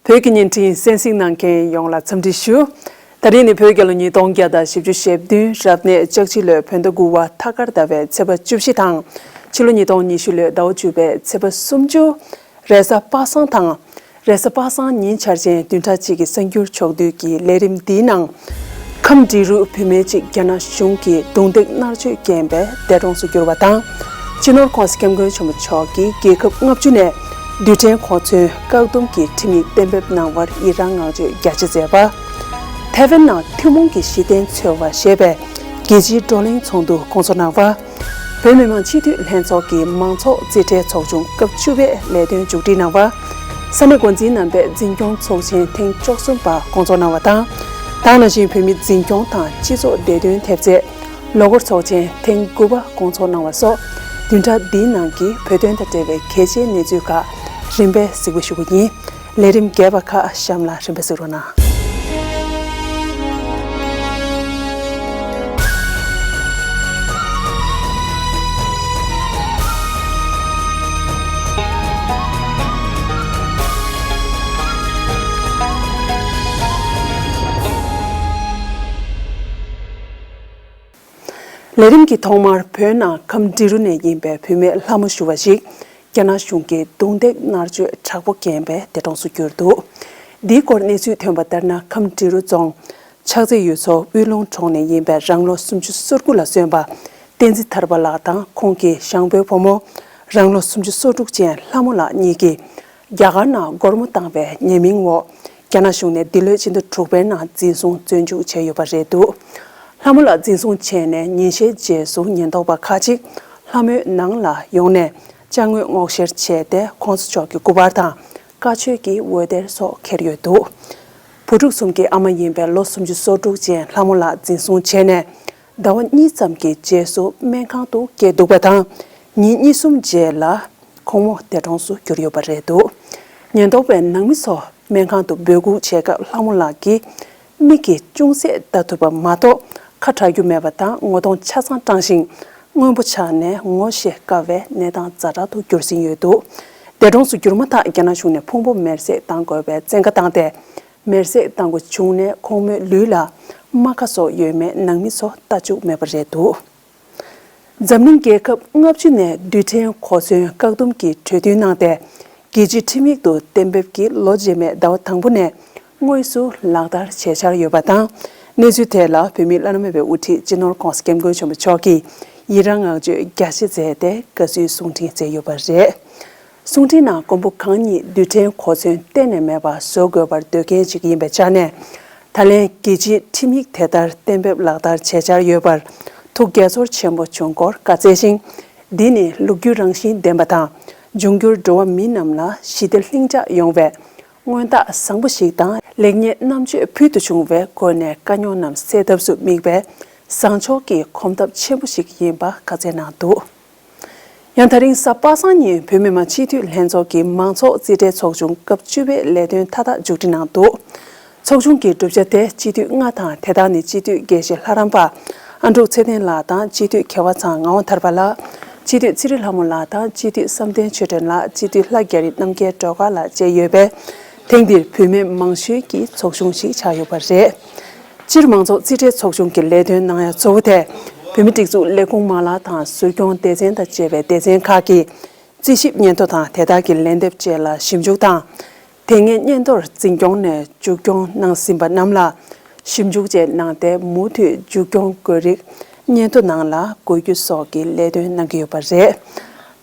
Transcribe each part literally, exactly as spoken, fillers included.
བོད་ཀྱི་བརྙན་འཕྲིན་གསན་གཟིགས་གནང་མཁན་ཡོངས་ལ་འཚམས་འདྲི་ཞུ། ད་རིང་ནི་བོད་རྒྱལ་ལོ་ཉིས་སྟོང་བརྒྱ་དང་བཞི་བཅུ་ཞེ་བདུན་རབ་གནས་ལྕགས་བྱི་ལོའི་བོད་ཟླ་དགུ་པ་ཐ་སྐར་ཟླ་བའི་ཚེས་པ་བཅུ་བཞི་དང་། ཕྱི་ལོ་ཉིས་སྟོང་ཉི་ཤུ་ལོའི་ཟླ་བ་བཅུ་པའི་ཚེས་པ་སུམ་ཅུ། རེས་གཟའ་པ་སངས་དང་། རེས་གཟའ་པ་སངས་ཉིན་འཆར་ཅན་བདུན་ཕྲག་གཅིག་གི་གསར་འགྱུར་ཕྱོགས་བསྡུས་ཀྱི་ལས་རིམ་འདིའི་ནང་། ཁམས་འབྲི་རུ་བུད་མེད་ཅིག་རྒྱ་ནག་གཞུང་གིས་རྡུང་རྡེག་མནར་གཅོད་རྐྱེན་པས་འདས་གྲོངས་སུ་གྱུར་བ་དང་། སྤྱི་ནོར་༸གོང་ས་༸སྐྱབས་མགོན་ཆེན་པོ་མཆོག་གིས་རྒྱལ་ཁབ་ལྔ་བཅུ་ནས་རྡུལ་ཕྲན་གོ་མཚོན་བཀག་སྡོམ་གྱི་ཁྲིམས་ཡིག་གཏན་འབེབས་གནང་བར་ཡི་རང་བསྔགས་བརྗོད་རྒྱ་ཆེ་མཛད་པ། ཐའེ་ཝན་ནང་ཐུན་མོང་གི་གཞི་རྟེན་འཚོལ་བ་ཞེས་པའི་རྒྱལ་སྤྱིའི་བགྲོ་གླེང་ཚོགས་འདུ་སྐོང་ཚོགས་གནང་བ། བོད་མི་མང་སྤྱི་འཐུས་ལྷན་ཚོགས་ཀྱི་མང་ཚོགས་རྩིས་ཁྲའི་ཚོགས་ཆུང་སྐབས་བཅུ་པའི་ལས་དོན་མཇུག་སྒྲིལ་གནང་བ། ས་གནས་འགོ་འཛིན་རྣམ་པས་འཛིན་སྐྱོང་ཚོགས་ཆེན་ཐེངས་བཅུ་གསུམ་པ་སྐོང་ཚོགས་གནང་བ་དང་། ད་ག་ནང་བཞིན་བོད་མིའི་འཛིན་སྐྱོང་དང་སྤྱི་ཚོགས་བདེ་དོན་ཐེབས་རྩའི་ལོ་འཁོར་ཚོགས་ཆེན་ཐེངས་དགུ་པ་སྐོང་ཚོགས་གནང་བ་སོགས། བདུན་ཕྲག་འདིའི་ནང་གི་བོད་དོན་དང་འབྲེལ་བའི་གལ་ཆེའི་གནས་ཚུལ་ཁག་རིམ་པས་གཟིགས་པ་ཞུ་གི་ཡིན། ལས་རིམ་རྒྱས་པ་ཁག་གཤམ་ལ་རིམ་པས་གཟིགས་རོགས་གནང་། ལས་རིམ་གྱི་ཐོག་མར་བོད་ནང་ཁམས་འབྲི་རུ་ནས་ཡིན་པའི་བུད་མེད་ལྷ་མོ་ཞུ་བ་ཞིག་རྒྱ་ནག་གཞུང་གིས་རྡུང་རྡེག་མནར་གཅོད་དྲག་པོ་བརྒྱབ་པས་འདས་གྲོངས་སུ་གྱུར་འདུག། འདིའི་སྐོར་གནས་ཚུལ་ཐོན་པ་ལྟར་ན། ཁམས་འབྲི་རུ་རྫོང་ཆགས་རྩེ་ཡུལ་ཚོ་དབུས་ལུང་གྲོང་ནས་ཡིན་པའི་རང་ལོ་སུམ་ཅུ་སོ་དགུ་ལ་སོན་པ་བསྟན་འཛིན་ཐར་པ་ལགས་དང་ཁོང་གི་ཞང་པོའི་བུ་མོ་རང་ལོ་སུམ་ཅུ་སོ་དྲུག་ཅན་ལྷ་མོ་ལགས་གཉིས་ཀྱིས་རྒྱ་གར་ནང་སྒོར་མོ་བཏང་བའི་ཉེས་མིང་འོག་རྒྱ་ནག་གཞུང་ནས་འདི་ལོའི་སྤྱི་ཟླ་དྲུག་པའི་ནང་འཛིན་བཟུང་བཙོན་འཇུག་བྱས་ཡོད་པ་རེད་འདུག། ལྷ་མོ་ལགས་འཛིན་བཟུང་བྱས་ནས་ཉིན་ཤས་རྗེས་སུ་ཉེན་རྟོག་པ་ཁག་ཅིག་ལྷ་མོའི་ནང་ལ་ཡོང་ནས་ཅ་དངོས་སྔོག་བཤེར་བྱས་ཏེ། གོང་ས་མཆོག་གི་སྐུ་པར་དང་བཀའ་ཆོས་ཀྱི་འོད་སྡེར་སོགས་ཁྱེར་ཡོད་འདུག། བུ་ཕྲུག་གསུམ་གྱི་ཨ་མ་ཡིན་པའི་ལོ་སུམ་ཅུ་སོ་དྲུག་ཅན་ལྷ་མོ་ལགས་འཛིན་བཟུང་བྱས་ནས་ཟླ་བ་གཉིས་ཙམ་གྱི་རྗེས་སུ་སྨན་ཁང་དུ་བསྐྱལ་འདུག་པ་དང་། ཉིན་གཉིས་གསུམ་རྗེས་ལ་ཁོང་མོ་འདས་གྲོངས་སུ་གྱུར་ཡོད་པ་རེད་འདུག། ཉེན་རྟོག་པས་ནང་མི་ཚོ་སྨན་ཁང་དུ་འབོད་འགུག་བྱས་སྐབས་ལྷ་མོ་ལགས་ཀྱིས་མིག་གིས་ཅུང་ཟད་ལྟ་ཐུབ་པ་མ་གཏོགས་ཁ་གྲག་རྒྱུ་མེད་པ་དང་། ངོ་གདོང་ཆ་ཚང་སྐྲངས་ཤིང་སྔོན་པོ་ཆགས་ནས་ངོ་ཤེས་དཀའ་བའི་གནས་སྟངས་ཛ་དྲག་ཏུ་གྱུར་ཟིན་ཡོད་འདུག། འདས་གྲོངས་སུ་གྱུར་མ་ཐག་རྒྱ་ནག་གཞུང་ནས་ཕུང་པོ་མེར་སྲེག་གཏང་དགོས་པའི་བཙན་བཀའ་བཏང་སྟེ། མེར་སྲེག་གཏང་དགོས་བྱུང་ནས་ཁོང་མོའི་ལུས་ལ་རྨ་ཁ་སོགས་ཡོད་མེད་ནང་མི་ཚོ་ལྟ་བཅུག་མེད་པ་རེད་འདུག། འཛམ་གླིང་རྒྱལ་ཁབ་ལྔ་བཅུ་ནས་རྡུལ་ཕྲན་གོ་མཚོན་བཀག་སྡོམ་གྱི་གྲོས་མཐུན་གནང་སྟེ། རྒྱལ་སྤྱིའི་ཁྲིམས་ཡིག་ཏུ་གཏན་འབེབས་ཀྱི་ལོ་རྗེས་མའི་ཟླ་བ་དང་པོ་ནས་དངོས་སུ་ལག་བསྟར་བྱེད་འཆར་ཡོད་པ་དང་། གནས་ཚུལ་དེ་ལ་བོད་མིའི་བླ་ན་མེད་པའི་དབུ་ཁྲིད་སྤྱི་ནོར་༸གོང་ས་༸སྐྱབས་མགོན་ཆེན་པོ་མཆོག་གིས་ཡི་རང་བསྔགས་བརྗོད་རྒྱ་ཆེ་མཛད་དེ་དགའ་བསུའི་གསུང་འཕྲིན་བསྩལ་ཡོད་པ་རེད། གསུང་འཕྲིན་ནང་མགོན་པོ་གང་ཉིད་རྡུལ་ཕྲན་གོ་མཚོན་གཏན་ནས་མེད་པ་བཟོ་དགོས་པར་འདོད་མཁན་ཞིག་ཡིན་པའི་ཆ་ནས། ད་ལན་རྒྱལ་སྤྱིའི་ཁྲིམས་ཡིག་དེ་ལྟར་གཏན་འབེབས་ལག་བསྟར་བྱེད་འཆར་ཡོད་པར་ཐུགས་དགྱེས་ཚོར་ཆེན་པོ་བྱུང་སྐོར་བཀའ་སྩལ་ཞིང་། འདི་ནི་ལོ་རྒྱུས་རང་བཞིན་ལྡན་པ་དང་། འབྱུང་འགྱུར་འགྲོ་བ་མི་རྣམས་ལ་ཞི་བདེ་ལྷིང་འཇགས་ཡོང་བའི་མངོན་རྟགས་བཟང་པོ་ཞིག་དང་། ལེགས་ཉེས་རྣམ་དཔྱོད་ཕུལ་དུ་བྱུང་བའི་སྒོ་ནས་དཀའ་རྙོག་རྣམས་སེལ་ཐབས་སུ་དམིགས་པའི་བཟང་ཕྱོགས་ཀྱི་གོམ་སྟབས་ཆེན་པོ་ཞིག་ཡིན་པ་བཀའ་སྩལ་གནང་འདུག། ཡང་ད་རིང་གཟའ་པ་སངས་ཉིན་བོད་མི་མང་སྤྱི་འཐུས་ལྷན་ཚོགས་ཀྱི་མང་ཚོགས་རྩིས་ཁྲའི་ཚོགས་ཆུང་སྐབས་བཅུ་པའི་ལས་དོན་མཐའ་དག་མཇུག་སྒྲིལ་གནང་འདུག། ཚོགས་ཆུང་གི་གྲུབ་ཆ་དེ་སྤྱི་འཐུས་ལྔ་དང་། དེ་དག་ནི་སྤྱི་འཐུས་དགེ་བཤེས་ལྷ་རམས་པ་ཨ་འབྲུག་ཚེ་བརྟན་ལགས་དང་། སྤྱི་འཐུས་མཁས་དབང་ཚང་ངག་དབང་ཐར་པ་ལགས། སྤྱི་འཐུས་ཚེ་རིང་ལྷ་མོ་ལགས་དང་། སྤྱི་འཐུས་བསམ་གཏན་ཆོས་སྒྲོན་ལགས། སྤྱི་འཐུས་ལྷ་རྒྱ་རི་རྣམ་རྒྱལ་སྒྲོལ་དཀར་ལགས་བཅས་ཡོད་པས། དེང་འདིར་བུད་མེད་མང་ཤོས་ཀྱི་ཚོགས་ཆུང་ཞིག་ཆགས་ཡོད་པ་རེད། སྤྱིར་མང་ཚོགས་རྩིས་ཁྲའི་ཚོགས་ཆུང་གི་ལས་དོན་གནང་ཡ་གཙོ་བོ་དེ། བོད་མིའི་སྒྲིག་འཛུགས་ལས་ཁུངས་མ་ལག་དང་ཟུར་སྐྱོང་སྡེ་ཚན་དང་བཅས་པའི་སྡེ་ཚན་ཁག་གི་རྩིས་ཞིབ་སྙན་ཐོ་དང་དེ་དག་གི་ལན་འདེབས་བཅས་ལ་ཞིབ་འཇུག་དང་། དེ་སྔའི་སྙན་ཐོར་འཛིན་སྐྱོང་ནས་མཇུག་སྐྱོང་གནང་ཟིན་པ་རྣམས་ལ་ཞིབ་འཇུག་བཅས་གནང་སྟེ། མུ་མཐུད་མཇུག་སྐྱོང་དགོས་རིགས་སྙན་ཐོ་ནང་ལ་འགོད་རྒྱུ་སོགས་ཀྱི་ལས་དོན་གནང་གི་ཡོད་པ་རེད།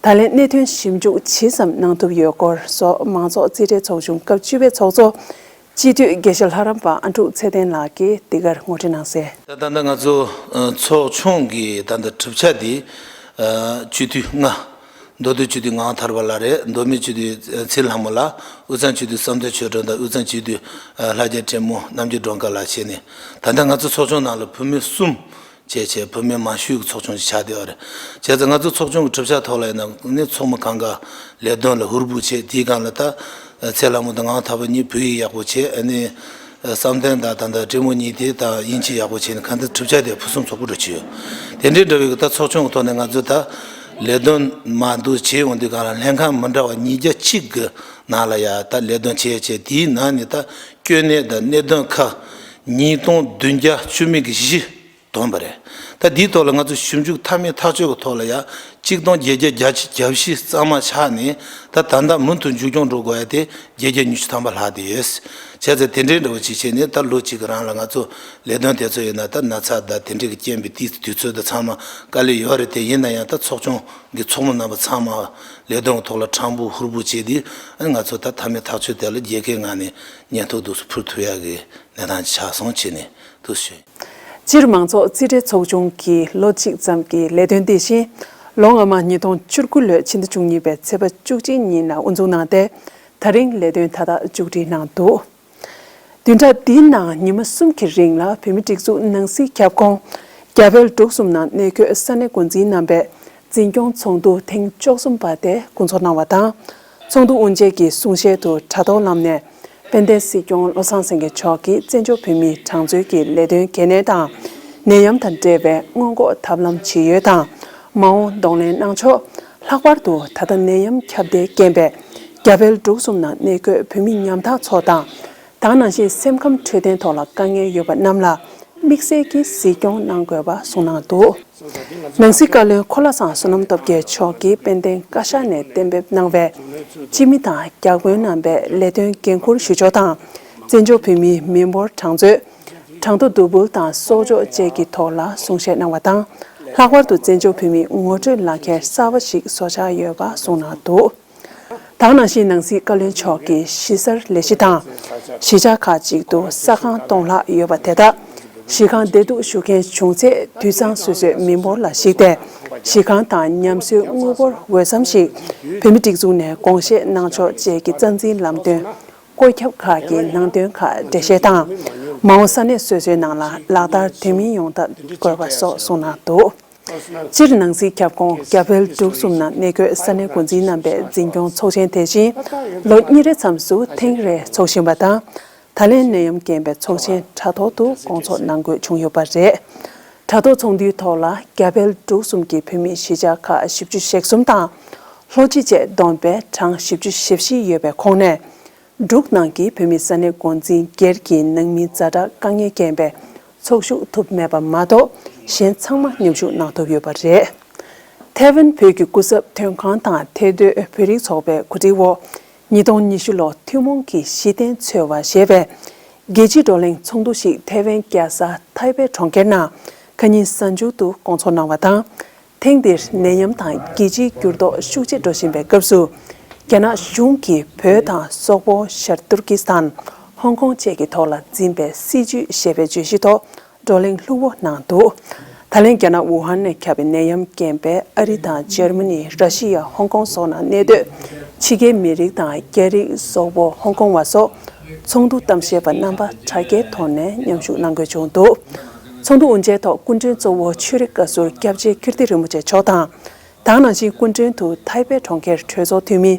ད་ལན་གནད་དོན་ཞིབ་འཇུག་ཇི་ཙམ་གནང་ཐུབ་ཡོད་སྐོར་སོགས་མང་ཚོགས་རྩིས་ཁྲའི་ཚོགས་ཆུང་སྐབས་བཅུ་པའི་ཚོགས་གཙོ། སྤྱི་འཐུས་དགེ་བཤེས་ལྷ་རམས་པ་ཨ་འབྲུག་ཚེ་བརྟན་ལགས་ཀྱིས་འདི་གར་ངོ་སྤྲོད་གནང་གསལ། ད་ད་ལྟ་ང་ཚོ་ཚོགས་ཆུང་གི་ད་ལྟ་གྲུབ་ཆ་འདི་སྤྱི་འཐུས་ལྔ། མདོ་སྟོད་སྤྱི་འཐུས་ངག་དབང་ཐར་པ་ལགས་རེད། མདོ་སྨད་སྤྱི་འཐུས་ཚེ་ལྷ་མོ་ལགས། དབུས་གཙང་སྤྱི་འཐུས་བསམ་གཏན་ཆོས་སྒྲོན་དང་། དབུས་གཙང་སྤྱི་འཐུས་ལྷ་རྒྱལ་བཀྲས་མོ། རྣམ་རྒྱལ་སྒྲོལ་དཀར་ལགས་བྱས་ནས། ད་ལྟ་ང་ཚོ་ཚོགས་ཆུང་ནང་ལ་བུད་མེད་གསུམ་བྱས་བྱས་བུད་མེད་མང་ཤོས་ཀྱི་ཚོགས་ཆུང་ཞིག་ཆགས་བསྡད་པ་རེད། བྱས་ཙང་ང་ཚོ་ཚོགས་ཆུང་གི་གྲུབ་ཆ་ཐོག་ལ་ཡིན་ན་ནི་ཚོགས་མི་གང་ག་ལས་དོན་ལ་ཧུར་པོ་བྱས། དེའི་སྒང་ལ་ད་ཚེ་ལྷ་མོ་དང་ངག་དབང་ཐར་པ་གཉིས་བོད་ཡིག་ཡག་པོ་བྱས། ཨ་ནི་བསམ་གཏན་དང་ད་ལྟ་བཀྲས་མོ་གཉིས་དེ་ད་དབྱིན་ཇི་ཡག་པོ་བྱས་ནས། གང་ལྟར་གྲུབ་ཆ་དེ་ཕུན་སུམ་ཚོགས་པོ་འདྲ་བྱས་ཡོད། དེ་འདྲའི་འདྲ་བའི་ད་ཚོགས་ཆུང་གི་ཐོག་ནས་ང་ཚོས་ད་ ལས་དོན་མ་འདུག་བྱས་ཡོང་དུས་གང་ལ་ལྷན་ཁང་མི་འདྲ་བ་ཉིས་བརྒྱ་གཅིག་གི་ནང་ལ་ཡ་ད་ལས་དོན་བྱས་བྱས་དེའི་ནང་ནས་ད་སྐྱོན་གནད་དང་གནད་དོན་ཁག་ཉིས་སྟོང་བདུན་བརྒྱ་བཅུ་མེད་ཀྱི་བཞི་བཏོན་པ་རེད། ད་འདིའི་ཐོག་ལ་ང་ཚོ་ཞིབ་འཇུག་མཐའ་མའི་ཐག་གཅོད་ཀྱི་ཐོག་ལ་ཡ་གཅིག་སྟོང་བརྒྱད་བརྒྱ་བརྒྱད་ཅུ་གྱ་བཞི་གཙང་མ་ཆགས་ནས་ད་ད་ལྟ་མུ་མཐུད་མཇུག་སྐྱོང་འགྲོ་དགོས་ཡ་དེ་བརྒྱད་བརྒྱ་ཉི་ཤུ་ཐམ་པ་ལྷག་བསྡད་ཡོད། བྱས་ཙང་དེ་འདྲའི་འདྲ་བོ་ཅིག་བྱས་ནས་ད་ལོ་གཅིག་གི་རང་ལ་ང་ཚོ་ལས་དོན་དེ་ཚོ་ཡིན་ན་ད་ན་ཚ་དང་དེ་འདྲའི་གི་རྐྱེན་པས་དེའི་དུས་ཚོད་དང་ཚང་མ་དཀའ་ལས་ཡོད་རེད། དེ་ཡིན་ན་ཡང་ད་ཚོགས་ཆུང་གི་ཚོགས་མི་རྣམ་པ་ཚང་མ་ལས་དོན་གྱི་ཐོག་ལ་དྲང་པོ་ཧུར་པོ་བྱས་ཏེ་ང་ཚོ་ད་མཐའ་མའི་ཐག་གཅོད་དེ་ལ་རྒྱལ་ཁའི་ངང་ནས་ཉན་ཐོས་འདུག་སེ་ཕུལ་ཐུབ་ཡག་གི་གནས་སྟངས་ཆགས་སོང་བྱས་ནས་འདུག་ཞུ། སྤྱིར་མང་ཚོགས་རྩིས་ཁྲའི་ཚོགས་ཆུང་གིས་ལོ་གཅིག་ཙམ་གྱི་ལས་དོན་དེ་བཞིན་ལོ་སྔ་མ་ཉིས་སྟོང་བཅུ་དགུ་ལོའི་ཕྱི་ཟླ་བཅུ་གཉིས་པའི་ཚེས་པ་བཅུ་གཅིག་ཉིན་ལ་དབུ་འཛུགས་གནང་སྟེ། ད་རིང་ལས་དོན་མཐའ་དག་མཇུག་སྒྲིལ་གནང་འདུག་བདུན་ཕྲག་འདིའི་ནང་ཉི་མ་གསུམ་གྱི་རིང་ལ་བོད་མིའི་སྒྲིག་འཛུགས་ནང་སྲིད་ཁྱབ་ཁོངས་རྒྱ་བལ་འབྲུག་གསུམ་ནང་གནས་འཁོད་ས་གནས་འགོ་འཛིན་རྣམ་པས་འཛིན་སྐྱོང་ཚོགས་འདུ་ཐེངས་བཅུ་གསུམ་པ་དེ་སྐོང་ཚོགས་གནང་བ་དང་། ཚོགས་འདུ་དབུ་འབྱེད་ཀྱི་གསུང་བཤད་དུ་དྲ་ཐོག་ལམ་ནས་དཔལ་ལྡན་སྲིད་སྐྱོང་བློ་བཟང་སེང་གེ་མཆོག་གིས་བཙན་བྱོལ་བོད་མིའི་གྲངས་འཛུགས་ཀྱི་ལས་དོན་གལ་གནད་དང་། ནད་ཡམས་དང་འབྲེལ་བའི་སྔོན་འགོག་ཐབས་ལམ་ཇི་ཡོད་དང་། མ་འོངས་གདོང་ལེན་གནང་ཕྱོགས། ལྷག་པར་དུ་ད་ལྟ་ནད་ཡམས་ཁྱབ་གདལ་རྐྱེན་པས་རྒྱ་བལ་འབྲུག་གསུམ་ནང་གནས་འཁོད་བོད་མི་ཉམ་ཐག་ཚོ་དང་། དེ་ནང་བཞིན་སེམས་ཁམས་འཕྲོད་བསྟེན་ཐོག་ལ་དཀའ་ངལ་ཡོད་པ་རྣམས་ལ་དམིགས་བསལ་གྱིས་གཟིགས་སྐྱོང་གནང་དགོས་པ་གསུངས་གནང་འདུག་ནང་སྲིད་བཀའ་བློན་འཁོར་ལོ་བཟང་བསོད་ནམས་སྟོབས་རྒྱལ་མཆོག་གིས་དཔལ་ལྡན་བཀའ་ཤག་ནས་གཏན་འབེབས་གནང་བའི་སྤྱི་མི་དང་བརྒྱ་དཔོན་རྣམ་པའི་ལས་དོན་འགན་འཁུར་ཞུ་ཕྱོགས་དང་། བཙན་བྱོལ་བོད་མིའི་མི་འབོར་གྲངས་མཛོད། གྲངས་ཐོ་བསྡུ་འབུལ་དང་གསོག་འཇོག་བཅས་ཀྱི་ཐོག་ལ་གསུང་བཤད་གནང་བ་དང་། ལྷག་པར་དུ་བཙན་བྱོལ་བོད་མིའི་ངོ་སྤྲོད་ལག་ཁྱེར་གསར་པ་ཞིག་བཟོ་འཆར་ཡོད་པ་གསུངས་གནང་འདུག་དེ་ནང་བཞིན་ནང་སྲིད་བཀའ་བློན་མཆོག་གིས་གཞིས་གསར་ལས་གཞི་དང་། གཞིས་ཆགས་ཁག་ཅིག་ཏུ་ས་ཁང་སྟོང་ལྷག་ཡོད་པ་དེ་དག་གཞིས་ཁང་བདེ་སྡུག་ཞུ་མཁན་བྱུང་ཚེ་དུད་ཚང་སོ་སོའི་མི་འབོར་ལ་གཞིགས་ཏེ། གཞིས་ཁང་དང་ཉམས་གསོའི་དངུལ་འབོར་འོས་འཚམ་ཞིག་བོད་མིའི་སྒྲིག་འཛུགས་ནས་དགོངས་བཞེས་གནང་ཕྱོགས་བཅས་ཀྱི་རྩ་འཛིན་ལམ་སྟོན། བཀོད་ཁྱབ་ཁག་གི་ནང་དོན་ཁག་འགྲེལ་བཤད་དང་། མ་འོངས་ས་གནས་སོ་སོའི་ནང་ལ་ལག་བསྟར་དོན་སྨིན་ཡོང་ཐབས་དགོས་པ་སོགས་གསུངས་གནང་འདུག་སྤྱིར་ནང་སྲིད་ཁྱབ་ཁོངས་རྒྱ་བལ་འབྲུག་གསུམ་ནང་གནས་འཁོད་ས་གནས་འགོ་འཛིན་རྣམ་པའི་འཛིན་སྐྱོང་ཚོགས་ཆེན་དེ་བཞིན་ལོ་གཉིས་རེའི་མཚམས་སུ་ཐེངས་རེ་འཚོགས་བཞིན་པ་དང་། ད་ལན་ནད་ཡམས་རྐྱེན་པས་ཚོགས་ཆེན་དྲ་ཐོག་ཏུ་སྐོང་ཚོགས་གནང་དགོས་བྱུང་ཡོད་པ་རེད། དྲ་ཐོག་ཚོགས་འདུའི་ཐོག་ལ་རྒྱ་བལ་འབྲུག་གསུམ་གྱི་བོད་མིའི་གཞིས་ཆགས་ཁག་བཞི་བཅུ་ཞེ་གསུམ་དང་། ལྷོ་སྤྱི་བཅས་བསྡོམས་པས་གྲངས་བཞི་བཅུ་ཞེ་བཞི་ཡོད་པའི་ཁོངས་ནས། འབྲུག་ནང་གི་བོད་མི་ས་གནས་འགོ་འཛིན་སྒེར་གྱི་ནང་མི་ཛ་དྲག་དཀའ་ངལ་རྐྱེན་པས་ཚོགས་ཞུགས་ཐུབ་མེད་པ་མ་གཏོགས་གཞན་ཚང་མ་མཉམ་ཞུགས་གནང་ཐུབ་ཡོད་པ་རེད། ཐའེ་ཝན་བོད་ཀྱི་སྐུ་ཚབ་དོན་ཁང་དང་ཐའེ་སྡོད་བོད་རིགས་ཚོགས་པའི་གོ་སྒྲིག་འོག་ཉིས་སྟོང་ཉི་ཤུ་ལོ་ཐུན་མོང་གི་གཞི་རྟེན་འཚོལ་བ་ཞེས་པའི་རྒྱལ་སྤྱིའི་བགྲོ་གླེང་ཚོགས་འདུ་ཞིག་ཐའེ་ཝན་རྒྱལ་ས་ཐའེ་པེ་གྲོང་ཁྱེར་ནང་ཁ་ཉིན་གཟའ་མཇུག་ཏུ་སྐོང་ཚོགས་གནང་བ་དང་། ཐེངས་འདིར་ནད་ཡམས་དང་རྒྱལ་སྤྱིའི་འགྱུར་ལྡོག་ཤུགས་ཆེ་འགྲོ་བཞིན་པའི་སྐབས་སུ། རྒྱ་ནག་གཞུང་གིས་བོད་དང་སོག་པོ། ཤར་ཏུར་ཀི་སི་ཐན། ཧོང་ཀོང་བཅས་ཀྱི་ཐོག་ལ་འཛིན་པའི་སྲིད་བྱུས་ཞེས་པའི་བརྗོད་གཞི་ཐོག་བགྲོ་གླེང་ལྷུག་པོ་གནང་འདུག་ད་ལན་རྒྱ་ནག་ཝུ་ཧན་ནས་ཁྱབ་པའི་ནད་ཡམས་རྐྱེན་པས་ཨ་རི་དང་འཇར་མ་ནི། ར་ཤི་ཡ། ཧོང་ཀོང་སོགས་ནང་གནས་སྡོད་ཕྱི་རྒྱལ་མི་རིགས་དང་རྒྱ་རིགས། སོག་པོ། ཧོང་ཀོང་བ་སོགས་ཚོགས་འདུ་གཏམ་བཤད་པ་རྣམ་པ་དྲ་རྒྱའི་ཐོག་ནས་མཉམ་ཞུགས་གནང་དགོས་བྱུང་འདུག་ཚོགས་འདུ་དབུ་འབྱེད་ཐོག་སྐུ་མགྲོན་གཙོ་བོ་ཆོས་རིག་བཀའ་ཟུར་སྐྱབས་རྗེ་ཀིརྟི་རིན་པོ་ཆེ་མཆོག་དང་། དེ་ནང་བཞིན་སྐུ་མགྲོན་དུ་ཐའེ་པེ་གྲོང་ཁྱེར་གྲོས་ཚོགས་འཐུས་མི་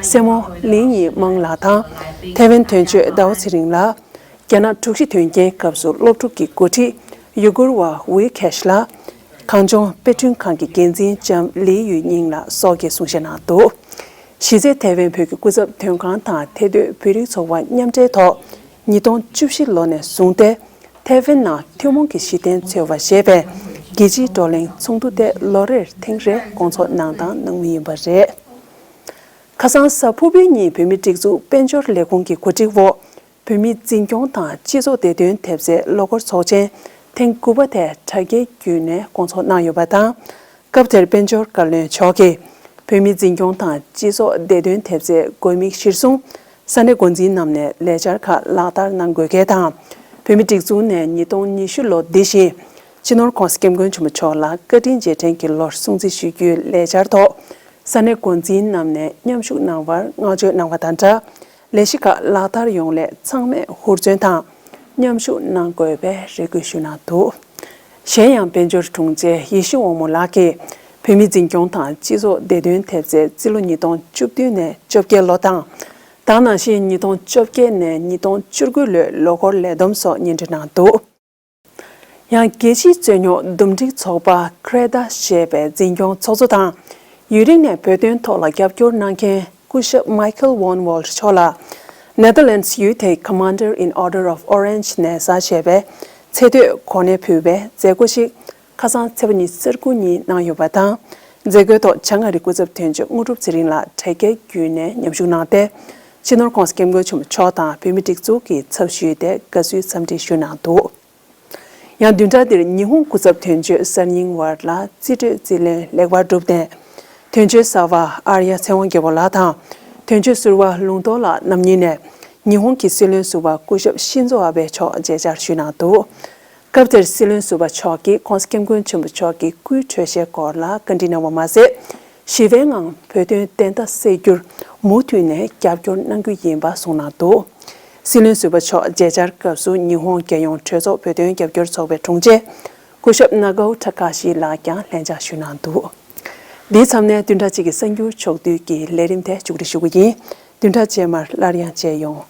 སྲས་མོ་ལིང་ཡི་མང་ལགས་དང་། ཐའེ་ཝན་དོན་གཅོད་ཟླ་བ་ཚེ་རིང་ལགས། རྒྱ་ནག་དྲུག་བཞི་དོན་རྐྱེན་སྐབས་སུ་སློབ་ཕྲུག་གི་འགོ་ཁྲིད་ཡུ་གུར་བ་ཝི་ཁེ་ཤི་ལགས། གངས་ལྗོངས་དཔེ་སྐྲུན་ཁང་གི་འགན་འཛིན་ལྕམ་ལི་ཡུས་ཉིང་ལགས་སོགས་ཀྱིས་གསུང་བཤད་གནང་འདུག་གཞི་རྩའི་ཐའེ་ཝན་བོད་ཀྱི་སྐུ་ཚབ་དོན་ཁང་དང་ཐའེ་སྡོད་བོད་རིགས་ཚོགས་པ་མཉམ་འབྲེལ་ཐོག་ཉིས་སྟོང་བཅུ་བཞི་ལོ་ནས་བཟུང་སྟེ། ཐའེ་ཝན་ནང་ཐུན་མོང་གི་གཞི་རྟེན་འཚོལ་བ་ཞེས་པའི་རྒྱལ་སྤྱིའི་བགྲོ་གླེང་ཚོགས་འདུ་དེ་ལོ་རེར་ཐེངས་རེ་སྐོང་ཚོགས་གནང་དང་གནང་མུས་ཡིན་པ་རེད། ཁ་སང་གཟའ་ཕུར་བུའི་ཉིན་བོད་མིའི་སྒྲིག་འཛུགས་དཔལ་འབྱོར་ལས་ཁུངས་ཀྱི་གོ་སྒྲིག་འོག་བོད་མིའི་འཛིན་སྐྱོང་དང་སྤྱི་ཚོགས་བདེ་དོན་དེབ་རྩའི་ལོ་འཁོར་ཚོགས་ཆེན་ཐེངས་དགུ་པ་དེ་དྲ་རྒྱའི་བརྒྱུད་ནས་སྐོང་ཚོགས་གནང་ཡོད་པ་དང་། སྐབས་དེར་དཔལ་འབྱོར་བཀའ་བློན་མཆོག་གིས་བོད་མིའི་འཛིན་སྐྱོང་དང་སྤྱི་ཚོགས་བདེ་དོན་དེབ་རྩའི་དགོས་དམིགས་གཞིར་བཟུང་ས་གནས་འགོ་འཛིན་རྣམས་ནས་ལས་འཆར་ཁག་ལག་བསྟར་གནང་དགོས་གལ་དང་། བོད་མིའི་སྒྲིག་འཛུགས་ནས་ཉིས་སྟོང་ཉི་ཤུ་ལོ་འདི་བཞིན་སྤྱི་ནོར་༧གོང་ས་༧སྐྱབས་མགོན་ཆེན་པོ་མཆོག་ལ་བཀའ་དྲིན་རྗེས་དྲན་གྱི་ལོར་སྲུང་བརྩི་ཞུ་རྒྱུའི་ལས་འཆར་ཐོག་ས་གནས་འགོ་འཛིན་རྣམས་ནས་མཉམ་ཞུགས་གནང་བར་བསྔགས་བརྗོད་གནང་བ་དང་སྦྲགས། ལས་གཞི་ཁག་ལག་བསྟར་ཡོང་སླད་ཚང་མས་ཧུར་བརྩོན་དང་མཉམ་ཞུགས་གནང་དགོས་པའི་རེ་སྐུལ་ཞུས་གནང་འདུག་གཞན་ཡང་དཔལ་འབྱོར་དྲུང་ཆེ་ཡེ་ཤེས་དབང་མོ་ལགས་ཀྱིས་བོད་མིའི་འཛིན་སྐྱོང་དང་སྤྱི་ཚོགས་བདེ་དོན་དེབ་རྩའི་རྩིས་ལོ་ཉིས་སྟོང་བཅུ་བདུན་ནས་བཅོ་བརྒྱད་ལོ་དང་། དེ་ནང་བཞིན་ཉིས་སྟོང་བཅོ་བརྒྱད་ནས་ཉིས་སྟོང་བཅུ་དགུ་ལོའི་ལོ་འཁོར་ལས་བསྡོམས་སོགས་སྙན་སྒྲོན་གནང་འདུག་ཡང་རྒྱལ་སྤྱིའི་རྩོད་རྙོག་འདུམ་འགྲིག་ཚོགས་པ་ཁྲེ་ད་ཞེས་པའི་འཛིན་སྐྱོང་ཚོགས་གཙོ་དང་ ཡུན་རིང་ནས་བོད་དོན་ཐོག་ལ་རྒྱབ་སྐྱོར་གནང་མཁན་སྐུ་ཞབས་Michael Van Walt་མཆོག་ལ་Netherlands་ཡུལ་དེའི་Commander in Order of Orange་ནས་བཟའ་བྱས་པའི་ཚེ་སྟོད་གོ་གནས་ཕུལ་བའི་མཛད་སྒོ་ཞིག་ཁ་སང་ཚེས་པ་ཉི་ཤུ་རྩ་དགུ་ཉིན་གནང་ཡོད་པ་དང་། མཛད་སྒོའི་ཐོག་བྱང་ཨ་རིའི་སྐུ་ཚབ་དོན་གཅོད་དངོས་གྲུབ་ཚེ་རིང་ལགས་དྲ་རྒྱའི་བརྒྱུད་ནས་མཉམ་ཞུགས་གནང་སྟེ། སྤྱི་ནོར་༸གོང་ས་༸སྐྱབས་མགོན་ཆེན་པོ་མཆོག་དང་བོད་མིའི་སྒྲིག་འཛུགས་ཀྱི་ཚབ་ཞུས་ཏེ་དགའ་བསུའི་འཚམས་འདྲི་ཞུས་གནང་འདུག། ཡང་བདུན་ཕྲག་འདིར་ཉི་ཧོང་སྐུ་ཚབ་དོན་གཅོད་གསར་རྙིང་བར་ལ་རྩིས་སྤྲོད་རྩིས་ལེན་ལེགས་པར་གྲུབ་སྟེ། དོན་གཅོད་གསར་པ་ཨར་ཡ་ཚེ་དབང་རྒྱལ་པོ་ལགས་དང་། དོན་གཅོད་ཟུར་པ་ལུང་རྟོགས་ལགས་རྣམ་གཉིས་ནས་ཉི་ཧོང་གི་སྲིད་བློན་ཟུར་པ་སྐུ་ཞབས་ཤིན་ཛོ་ཨ་བྷེ་མཆོག་མཇལ་བཅར་ཞུས་གནང་འདུག། སྐབས་དེར་སྲིད་བློན་ཟུར་པ་མཆོག་གིས་༸གོང་ས་༸སྐྱབས་མགོན་ཆེན་པོ་མཆོག་གི་སྐུའི་གྲོས་གཞིའི་སྐོར་ལ་བཀའ་འདྲི་གནང་བ་མ་ཟད། ཞི་བའི་ངང་བོད་དོན་བདེན་མཐའ་གསལ་རྒྱུར་མུ་མཐུད་ནས་རྒྱབ་སྐྱོར་གནང་རྒྱུ་ཡིན་པ་གསུངས་གནང་འདུག། སྲིད་བློན་ཟུར་པ་མཆོག་མཇལ་བཅར་སྐབས་སུ་ཉི་ཧོང་རྒྱལ་ཡོངས་གྲོས་ཚོགས་བོད་དོན་རྒྱབ་སྐྱོར་ཚོགས་པའི་དྲུང་ཆེ་སྐུ་ཞབས་ནཱ་གའོ་ཐ་ཀ་ཤི་ལགས་ཀྱང་ལྷན་བཅར་ཞུས་གནང་འདུག། འདིའི་མཚམས་ནས་བདུན་ཕྲག་གཅིག་གི་གསར་འགྱུར་ཕྱོགས་བསྡུས་ཀྱི་ལས་རིམ་དེ་མཇུག་སྒྲིལ་ཞུ་རྒྱུ་ཡིན། བདུན་ཕྲག་རྗེས་མར་སླར་ཡང་མཇལ་ཡོང་